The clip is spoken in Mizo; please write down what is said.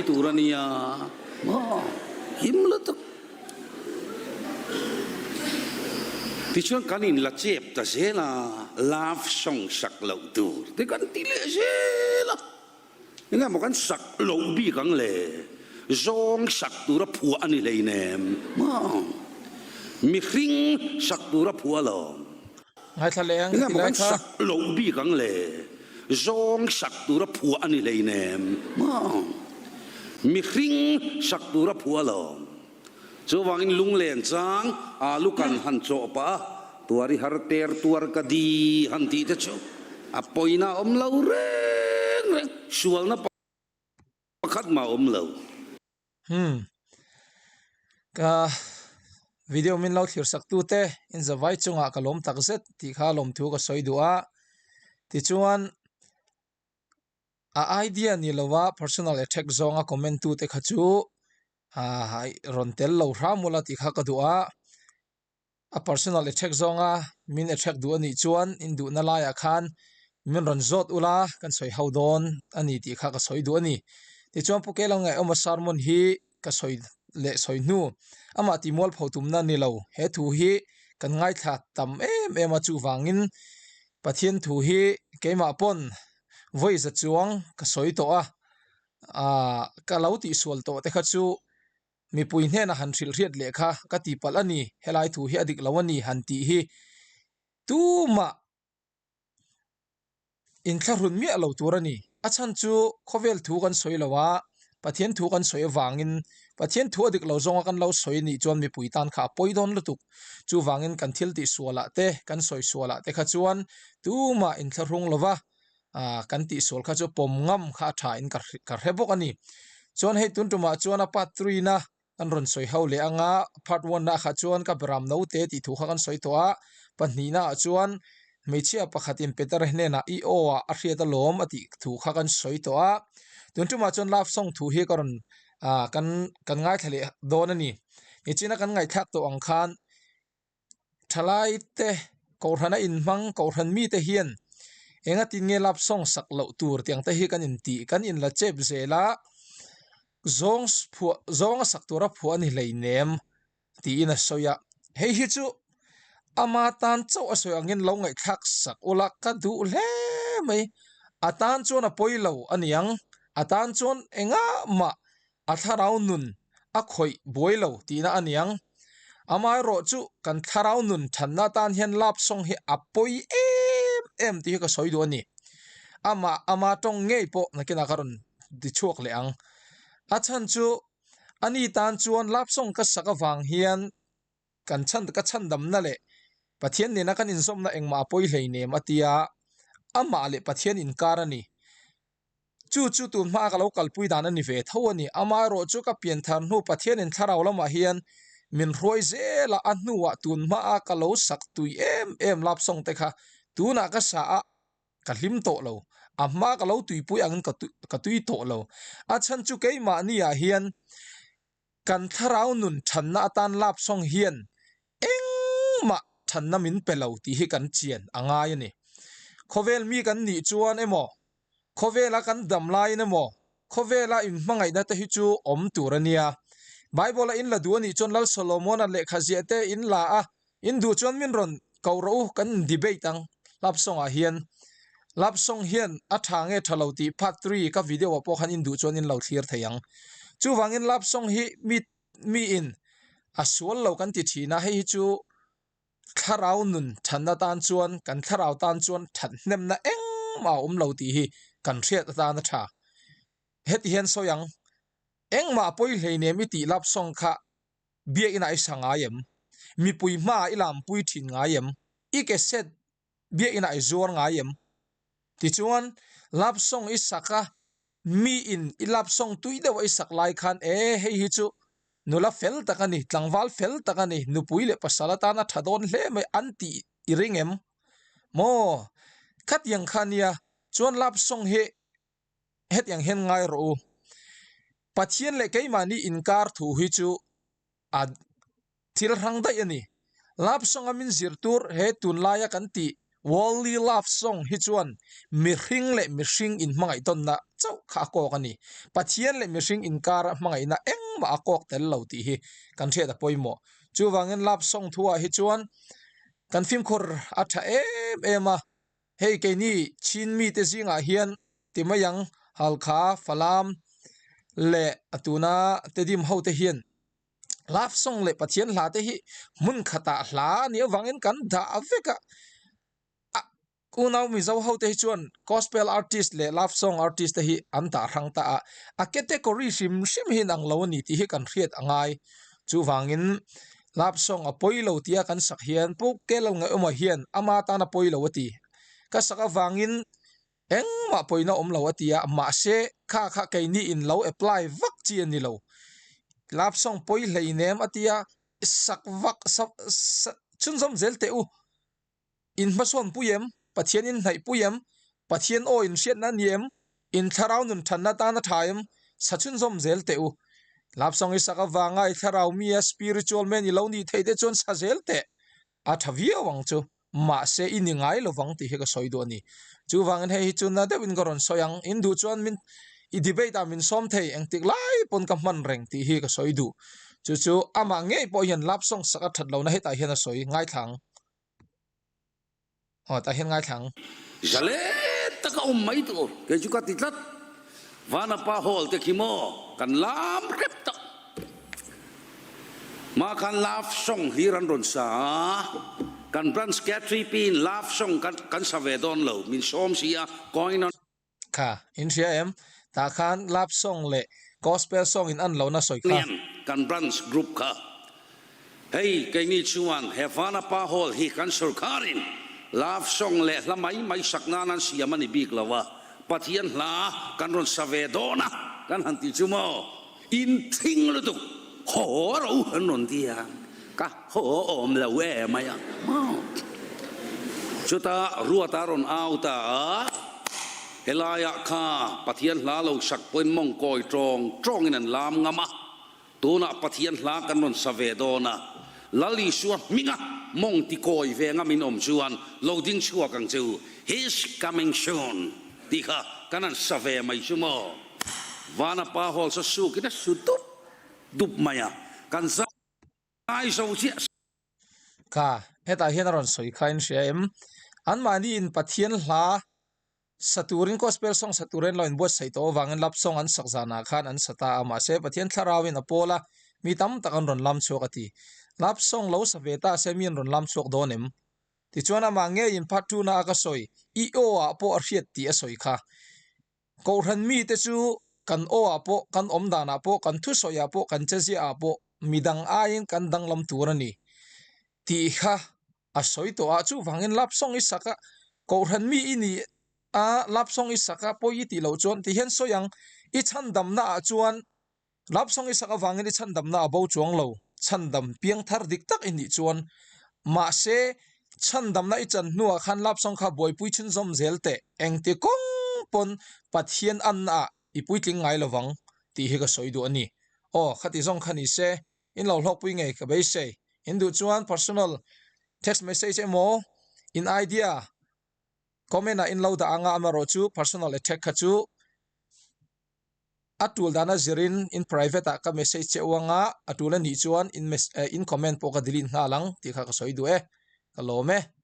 tur a nia maw him lutuk. Tichuan kan inla chep ta zel a, love song sak loh tur te kan ti leh zel a. Enge maw kan sak loh bik ang le? Zawng sak tura phuah a ni hleinem maw? Mihring sak tura phuah alawm. Ngaithla leh ang Enge ti maw lai kan kha. sak loh bik ang le? Zawng sak tura phuah a ni hleinem maw? Mihring sak tura phuah alawm. Chuvangin lunglen chang alu kan han chawh pah a, tuar i har ter tuar ka di han tih te chu a pawina a awm lo reng reng, sualna pakhat mah a awm lo. Hmm. Ka video min lo thlir sak tu te in zavai chungah ka lawm tak zet tih kha lawmthu ka sawi duh a, tichuan A idea ni lova personal attack zawnga comment tu te kha chu ahh rawn tel lo hram ula tih kha ka duh a, a personal attack zawnga min attack duh anih chuan in duhna laiah khan min rawn zawt ula kan sawi ho dawn a ni tih kha ka sawi duh a ni. Tichuan Pu Kelang Ngaihawma sermon hi ka sawi leh sawi hnu amah tih mualpho tumna a ni lo, he thu hi kan ngaithla tam em em a chuvangin Pathian thu hi keimah pawn vawi za chuang ka sawi tawh a, aaa ka lo tihsual tawh te kha chu mipui hnenah han hrilh hriat leh kha ka tihpalh a ni, helai thu hi a dik lo a ni han tih hi tumah inthlahrun miah lo tur a ni. A chhan chu khawvel thu kan sawi lo a, Pathian thu kan sawi avangin Pathian thu a dik lo zawnga kan lo sawi nih chuan mipui tan kha a pawi dawn lutuk. Chuvangin kan thil tih sualah te, kan sawi sualah te kha chuan tumah inthlahrung lo va, ah kan tih sual kha chu pawm ngam kha a tha in ka ka hre bawk a ni. Chuan hei tun tumah chuan a part three na Kan rawn sawi ho leh anga part one ah kha chuan ka beram no te tih thu kha kan sawi tawh a, pahnihna ah chuan hmeichhia pakhatin Peter hnenah i aw ah a hriat alawm a tih thu kha kan sawi tawh a, tun tumah chuan love song thu hi ka rawn ah kan kan ngaithla leh dawn a ni. Nichina kan ngaihthlak tawh ang khan thalai te kohhran a inhmang kohhran mite hian engatin nge love song sak loh tur tiang te hi kan intih kan inla chep zel a zawng phuah zawnga sak tura phuah a ni hleinem tiin a sawi a hei hi chu ama tan chauh a sawi angin lo ngaihthlak sak ula ka duh hle mai a tan chuan a pawi lo a niang a tan chuan engah mah a thlarau nun a khawih buai lo tihna a niang. Amaherawh chu kan thlarau nun thanna atan hian lap sawng hi a pawi em em tih hi ka sawi duh a ni. Amah ama tawng ngei pawh nakinah ka rawn ti chhuak leh ang. A chhan chu ani tan chuan lap sawng ka sak avang hian kan chhan ka chhandamna leh Pathian nena kan inzawmna engmah a pawi hleinem a tia amah leh Pathian inkar a ni. Chu chu tun hmaa ka lo kalpui dan a ni ve tho a ni. Amaherawh chu ka pian thar hnu Pathianin thlarau lamah hian min hruai zel a, a hnuah tun hmaa ka lo sak tui em em lap sawng te kha tunah ka sa a, ka hlim tawh lo. A hma ka lo tuipui angin ka ka tui tawh lo. A chhan chu keimahniah hian kan thlarau nun thanna atan lap sawng hian engmah thanna min pe lo tih hi kan chian a ngai a ni. Khawvel mi kan nih chuan emaw, khawvela kan dam laiin emaw, khawvela inhmangaihna te hi chu awm tur a nia. Bible a in la duh a nih chuan Lal Solomon-a lehkha ziah te in la a, in duh chuan min rawn ko rawh u, kan in debate ang lap sawngah hian. Lap sawng hian a tha nge tha lo tih part three ka video ah pawh khan in duh chuan in lo thlir thei ang. Chuvangin lap sawng hi mi miin a sual lo kan ti thin a, hei hi chu thlarau nun thanna tan chuan kan thlarau tan chuan that hnemna engmah a awm lo tih hi kan hriat atan a tha. Heti hian sawi ang, engmah pawi hleinem i tih lap sawng kha biakinah i sa ngai em? Mipui hmaah i lampui thin ngai em? I ke set biakinah i zuar ngai em? Tichuan, lap song i sak a, miin i lap song tui deuh a i sak lai khan e hei hi chu nula fel tak a ni, tlangval fel tak a ni, nupui leh pasal atana tha dawn hle mai an tih i ring em? Maw? Khatiang kha nia, chuan lap song hi hetiang hian ngai rawh u. Pathian leh keimahni inkar thu hi chu a thil hrang daih a ni. Lap sawnga min zir tur he tunlaia kan tih Worldly love song hi chuan mihring leh mihring inhmangaih tawnna chauh kha a kawk a ni. Pathian leh mihring inkara hmangaihna engmah a kawk tel lo tih hi kan hriat a pawimawh. Chuvangin love song thuah hi chuan kan fimkhur a tha em em a, hei keini Chin mite zingah hian ti mai ang Halkha, Falam leh a tuna Tedim hote hian love song leh Pathian hla te hi hmun khatah hla a nih avangin kan dah vek a, a unau Mizo ho te hi chuan gospel artist leh love song artist te hi an dah hrang ta a, a category hrim hrim hi inang lo a ni tih hi kan hriat a ngai. Chuvangin love song a pawi lo tia kan sak hian Pu Kelal Ngaihawma hian ama tan a pawi lo a ti. Ka sak avangin Engmah pawina awm lo a ti a, mahse kha kha keini in lo apply vak chi a ni lo. Love song pawi hleinem a ti a, sak vak sak chhunzawm zel teh u. In hmasawn pui em? Pathian in hnaih pui em? Pathian aw in hriatna a ni em? In thlarau nun thanna tan a tha em? Sa chhunzawm zel teh u. Love song i sak avanga i thlarau mi a spiritual man i lo nih theih te chuan sa zel teh. A tha viau ang chu. Mahse i ni ngai lovang tih hi ka sawi duh a ni. Chuvangin hei hi chu na deuhin ka rawn sawi ang. In duh chuan min i debate ah min sawm thei engtik lai pawn ka hman reng tih hi ka sawi duh. Chu chu amah ngei pawh hian love song sak a that lohna hetah hian a sawi ngaithla ang. Aw tah hian ngaithla ang. Zalen taka awm mai tur kei chu ka ti tlat. Vanapa hall te khi maw kan lam hrep tak. Mah khan love song hlir an rawn sa a, kan branch K3P in love song kan kan sa ve dawn lo, min sawm si a, coin on. Kha, in hria em? Tah khan love song leh gospel song in an lohna sawi kha. Nian kan branch group kha. Hei keini chuan he Vanapa Hall hi kan sorkarin love song leh hla mai mai sak nan an siam a ni bik lo a, Pathian hla kan rawn sa ve dawn a kan han ti chu maw? In thing lutuk haw ro an rawn ti a, ka haw awm lo e mai a maw. Chutah Ruata rawn au ta a, helaiah kha Pathian hla lo sak pawhin mawng kawi tawng tawngin an lam ngam a, tunah Pathian hla kan rawn sa ve dawn a, Lal Isua hminga mawng ti kawi ve ngamin awm chuan lo ding chhuak ang che u, He's coming soon tih kha kan han sa ve mai chu maw. Vana pa hawl sa sukin a su dup dup mai a, kan zai zo chiah. Kha, hetah hian a rawn sawi kha in hria em? Anmahni in Pathian hla sa turin gospel song sa turin lo inbuatsaih tawh avangin love song an sak zanah khan an sa ta a, mahse Pathian thlarauin a pawl a, mi tam tak an rawn lam chhuak a ti. Love song lo sa ve ta se mi an rawn lam chhuak dawn em? Tichuan amah ngeiin part two na a ka sawi, i aw ah pawh a hriat tih a sawi kha. Kohhran mite chu kan aw ah pawh, kan awm dan ah pawh, kan thusawi ah pawh, kan chezia ah pawh midang aiin kan danglam tur a ni tih kha a sawi tawh a. Chuvangin love song i sak a, kohhran mi i ni a, love song i sak a pawi i tih loh chuan ti hian sawi ang, i chhandamna ah chuan Lapsang i sak avangin i chhandamna a bo chuang lo, chhandam piang thar dik tak i nih chuan. Mahse, chhandamna i chan hnuah khan Lapsang kha buaipui chhunzawm zel teh, engti kawng pawn Pathian annaah i puitling ngai lovang tih hi ka sawi duh a ni. Aw, khati zawng kha ni se, in lo hlawkpui ngei ka beisei. In duh chuan personal text message emaw, in idea comment ah in lo dah anga amaherawhchu personal attack kha chu A tul dana zirin in private ah ka message che u anga a tul a nih chuan in comment pawh ka delete nghal ang tih kha ka sawi duh e, ka lawm e.